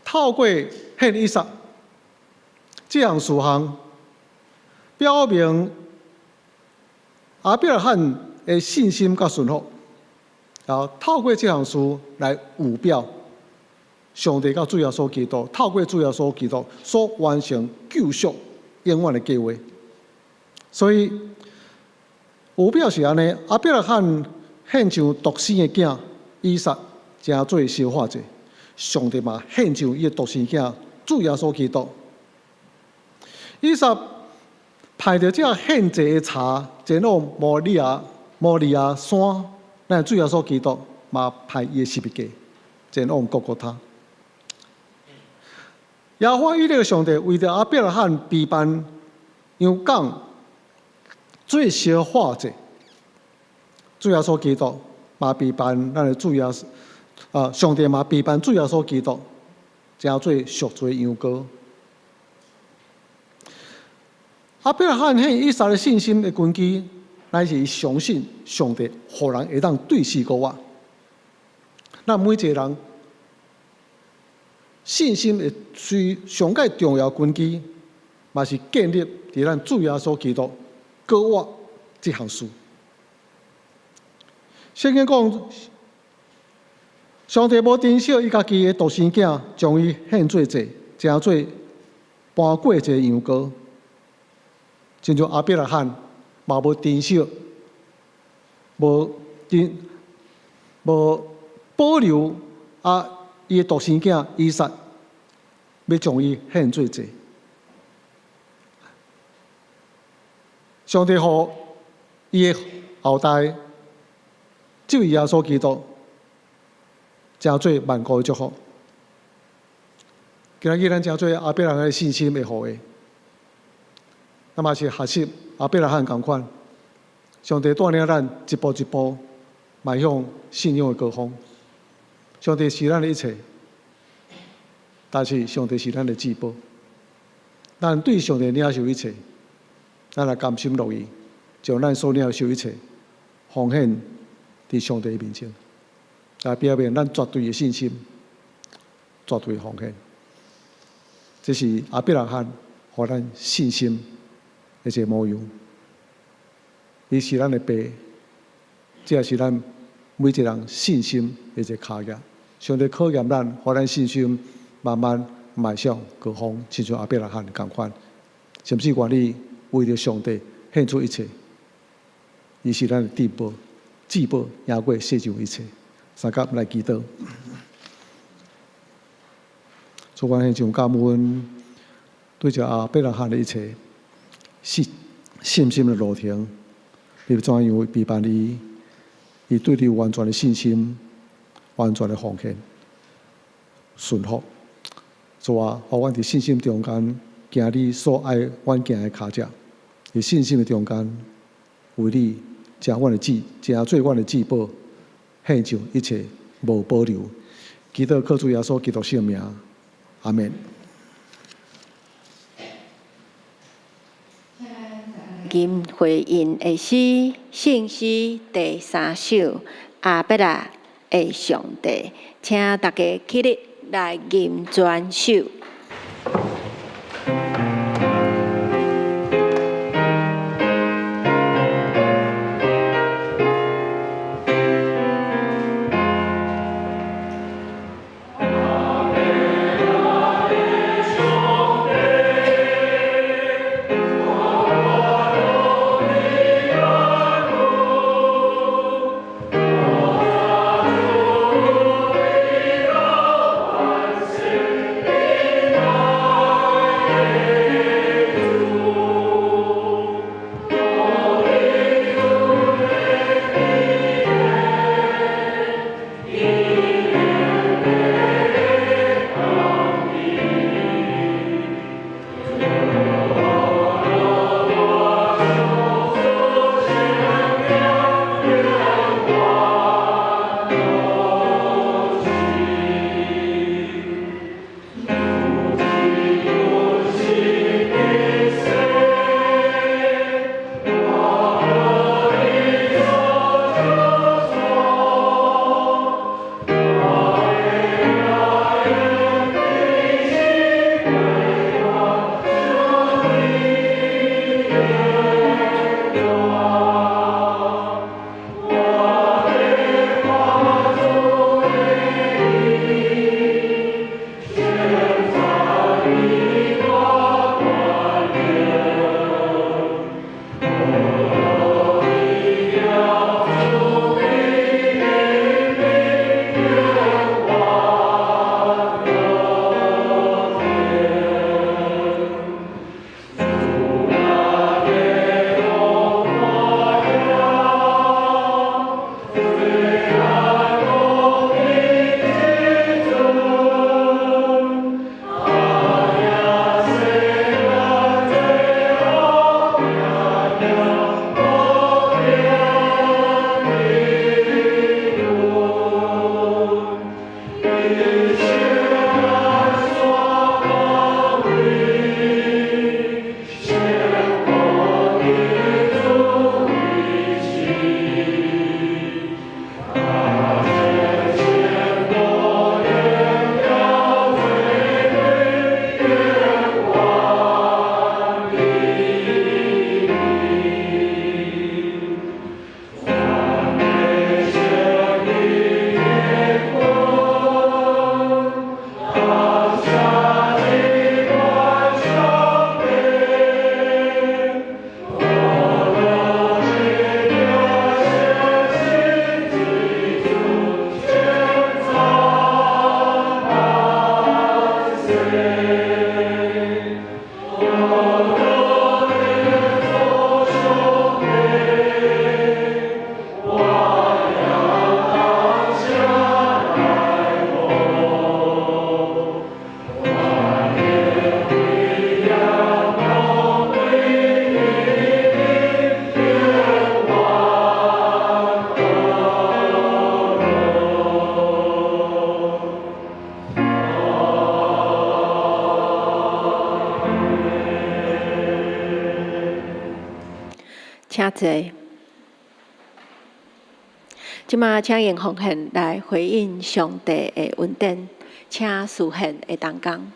透過獻以撒這項事項，表明亞伯拉罕的信心佮順服，然後透過這項事來預表。上帝佮主耶穌基督，透過主耶穌基督所完成救贖永遠的計劃。所以預表是按呢，亞伯拉罕獻上獨生的囝以撒，成做燒化祭。上帝嘛獻上伊的獨生囝主耶穌基督。以撒抱著這獻祭的柴前往摩利亞摩利亞山，咱主耶穌基督嘛抱伊的十字架前往各各他。耶和華以勒上帝為著亞伯拉罕備辦羊羔做燒化祭，主耶穌基督嘛備辦咱的主耶穌啊，上帝嘛備辦主耶穌基督，成做贖罪羊羔。亞伯拉罕獻以撒的信心的根基，乃是伊相信上帝，予人會當對死閣活。咱每一個人。信心的最上蓋重要根基，嘛是建立佇咱主耶穌基督閣活這項事。聖經講，上帝無珍惜伊家己的獨生囝，將伊獻做祭，成做搬過一個羊羔，親像亞伯拉罕嘛無珍惜，無珍無保留啊。伊的獨生囝以撒，欲將伊獻做祭。上帝予伊的後代，這位耶穌基督，成做萬國的祝福。今仔日咱成做亞伯拉罕的信心的後裔，咱嘛是學習亞伯拉罕仝款。上帝帶領咱一步一步邁向信仰的高峰。上帝是咱的一切，但是上帝是咱的至寶。咱對上帝領受一切，咱若甘心樂意，將咱所領受一切奉獻佇上帝面前，來表明咱絕對的信心、絕對的奉獻。這是亞伯拉罕予咱信心的的一个模樣。伊是咱的爸，這也是咱每一個人信心的一個考驗。上帝考驗咱，予咱信心慢慢邁向高峰，親像亞伯拉罕仝款，甚至願意為著上帝獻出一切。伊是咱的至寶，至寶贏過世上一切。相佮來祈禱。主，阮獻上感恩，對著亞伯拉罕的一切信心的路程，你怎樣陪伴伊？伊對你有完全的信心，完全的奉獻、順服。主啊，予阮佇信心中間行你所愛阮行的跤跡，佇信心的中間為你成阮的至，成做阮的至寶，獻上一切無保留。祈禱靠主耶穌基督聖名，阿們。吟回應的詩，聖詩第三首《亞伯拉的上帝》，請大家起立來吟全首。請坐。這馬請用奉獻來回應上帝的恩典，請司獻的同工。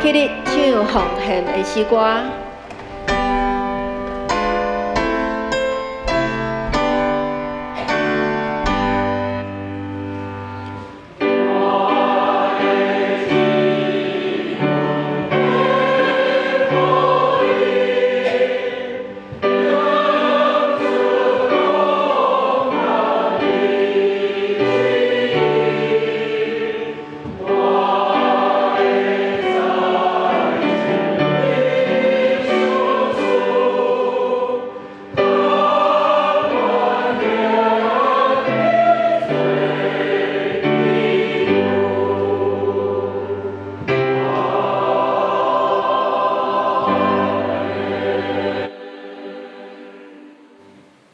起立唱奉獻的詩歌。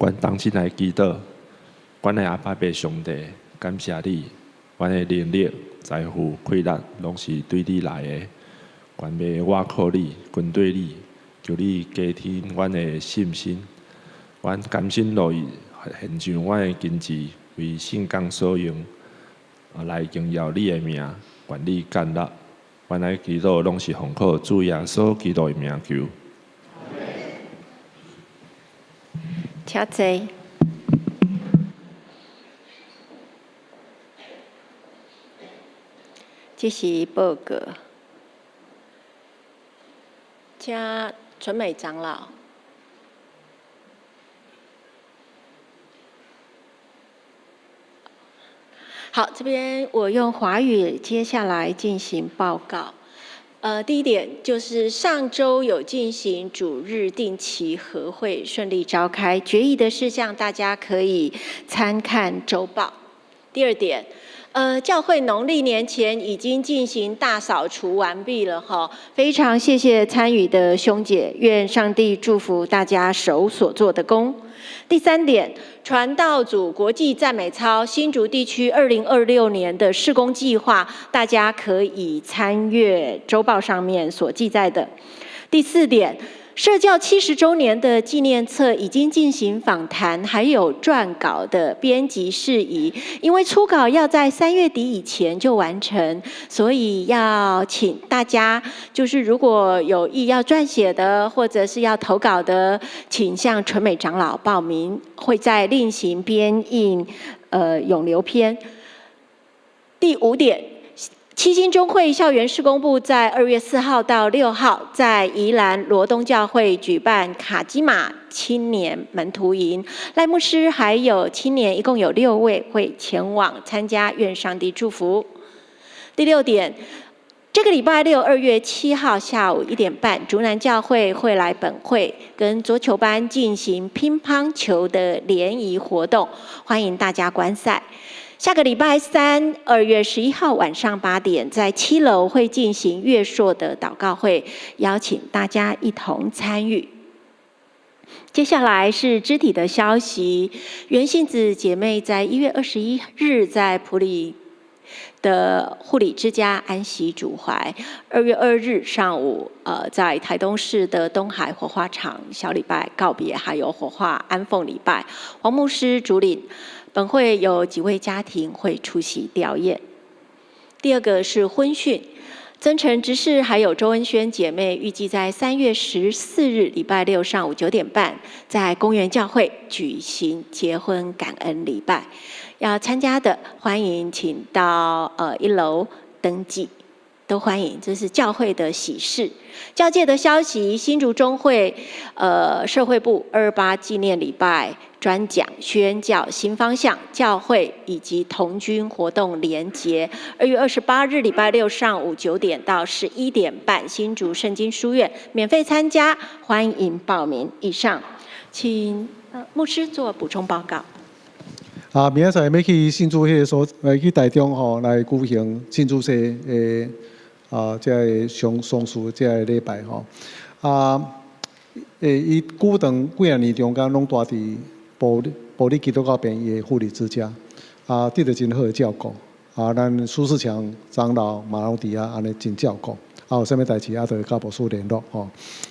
阮同心來祈禱，阮的阿爸父上帝，感謝你，阮的能力、財富、氣力，攏是對你來的。願欲倚靠你，跟隨你，求你加添阮的信心。阮甘心樂意獻上阮的金錢，為聖工所用，來榮耀你的名，願你悅納。阮來祈禱，攏是奉靠主耶穌基督的名求。請坐。這是報告，請純美長老。好，這邊我用華語接下來進行報告。第一點就是上週有進行主日定期合會，順利召開，決議的事項大家可以參看週報。第二點，教會農曆年前已經進行大掃除完畢了哈，非常謝謝參與的兄姐，願上帝祝福大家手所做的工。第三點，傳道組國際讚美操新竹地區2026年的事工計劃，大家可以參閱週報上面所記載的。第四點，社教70週年的紀念冊已經進行訪談，還有撰稿的編輯事宜。因為初稿要在3月底以前就完成，所以要請大家，就是如果有意要撰寫的，或者是要投稿的，請向純美長老報名，會再另行編印，永留篇。第五點。七星中會校園事工部在2月4號到6號，在宜蘭羅東教會舉辦卡基馬青年門徒營，賴牧師還有青年一共有6位會前往參加，願上帝祝福。第六點，這個禮拜六2月7號下午1點半，竹南教會會來本會跟桌球班進行乒乓球的聯誼活動，歡迎大家觀賽。下個禮拜三，2月11號晚上8點，在7樓會進行月朔的禱告會，邀請大家一同參與。接下來是肢體的消息，袁杏子姐妹在1月21日在埔里的護理之家安息主懷。2月2日上午，在台東市的東海火化場小禮拜告別，還有火化安奉禮拜，黃牧師主領。本會有幾位家庭會出席吊唁。第二個是婚訊，曾誠執事還有周恩軒姐妹預計在3月14日禮拜六上午9點半，在公園教會舉行結婚感恩禮拜。要參加的歡迎請到1樓登記，都歡迎。這是教會的喜事。教界的消息，新竹中會社會部228紀念禮拜。專講宣教新方向、教會以及童軍活動連結。2月28日禮拜六上午9點到11點半，新竹聖經書院免費參加，歡迎報名。以上，請牧師做補充報告。啊，明仔載欲去新竹彼个所，去台中吼來舉行新竹市的啊，這个喪喪事這个禮拜吼。啊，伊久長幾若年中間攏蹛佇埔里基督教病院的護理之家，啊，得著真好的照顧。啊，咱蘇世強長老嘛攏佇遐按呢真照顧。啊，有啥物代誌啊，就會佮牧師聯絡吼。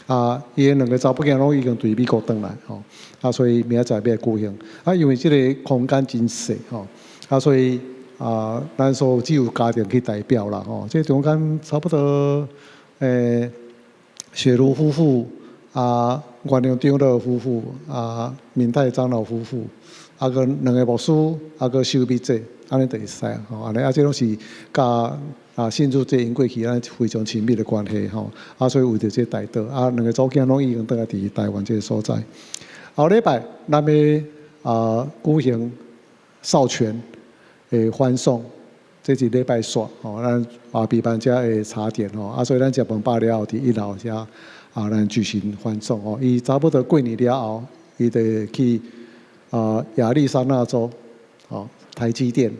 啊，伊的兩个查某囝攏已經對美國轉來吼。啊，所以明仔載欲舉行。啊，因為這个空間真細吼。啊，所以啊，咱所有只有家庭去代表啦吼。這中間差不多雪如夫婦啊，元良長老夫婦啊，明泰長老夫婦，啊，閣兩个牧師，啊，閣修美姐，按呢就會使吼。按呢啊，這攏是佮信主這𪜶過去咱非常親密的關係吼。啊，所以為著這代禱，啊，兩个查某囝攏已經轉來佇台灣這个所在。後禮拜咱欲舉行少權的歡送，這是禮拜四吼，咱備辦遮的茶點吼，啊，所以咱食飯飽了後，佇一樓遮咱舉行歡送吼。伊差不多過年了後，伊就去亞利桑那州，吼，台積電，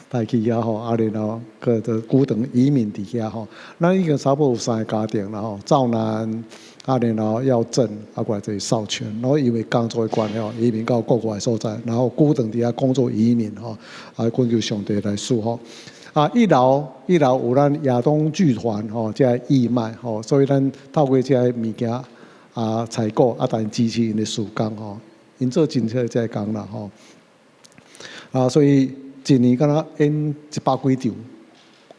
帶去遐吼，啊，然後閣就久長移民佇遐吼。咱已經差不多有三个家庭啦吼，趙南，啊，然後耀正，啊，過來就是少權，然後因為工作的關係吼，移民到國外所在，然後久長佇遐工作移民吼，啊，懇求上帝來賜福。啊，一樓有咱亞東劇團吼，這个義賣吼，所以咱透過這个物件採購啊，但支持𪜶的事工吼，𪜶做真濟這个工啦吼。啊，所以一年敢若演100幾場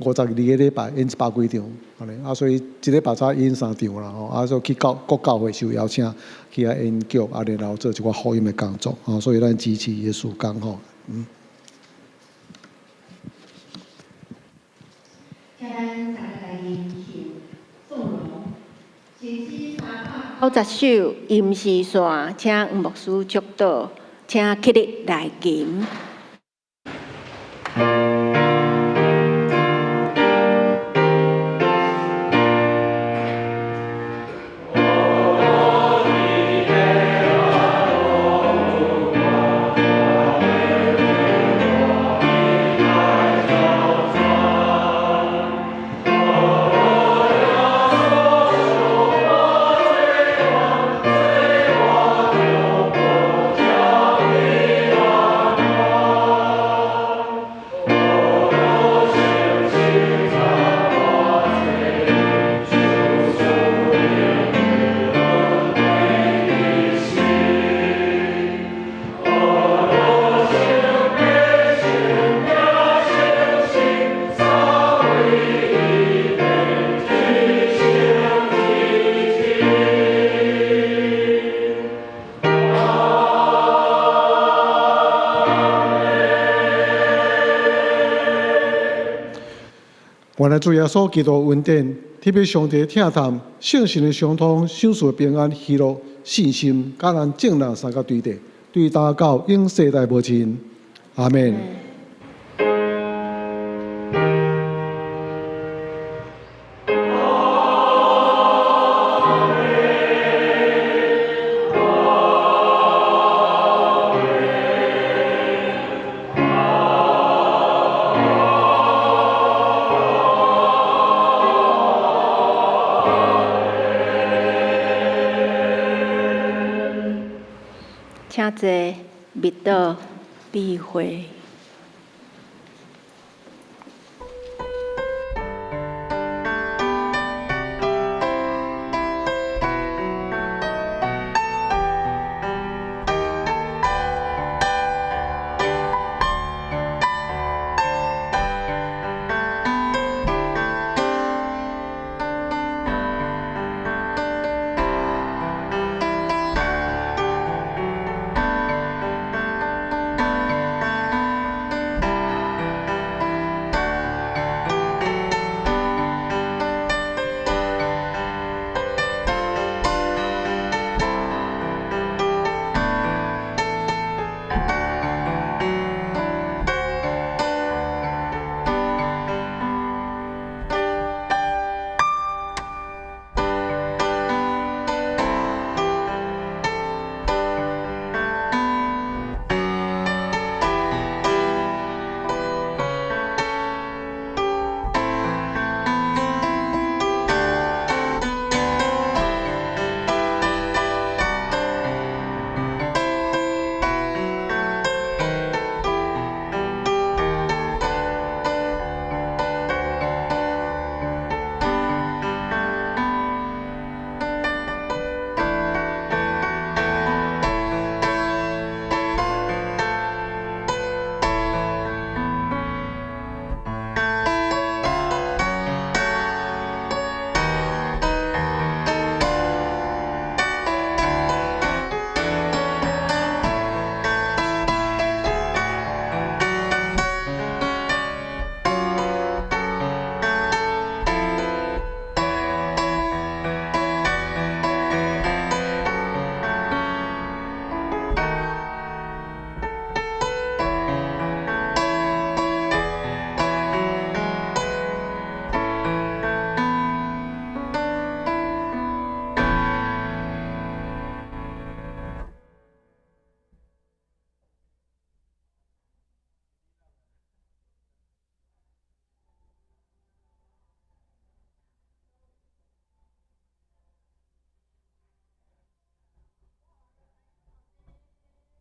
，52個禮拜演100幾場，按呢啊，所以一禮拜才演三場啦吼，啊，所以去到各教會受邀請去遐演劇，啊，然後做一寡福音的工作，吼，所以咱支持伊的事工吼，嗯。請咱大家來吟唱頌榮，詩390首《陰時線》，請黃牧師祝禱，請起立來吟。原來主耶穌基督恩典，特別上帝疼痛、聖神的相通、賞賜平安、喜樂、信心，佮咱眾人三個對地，對今到永世代無盡。阿們。請坐，默禱，閉會。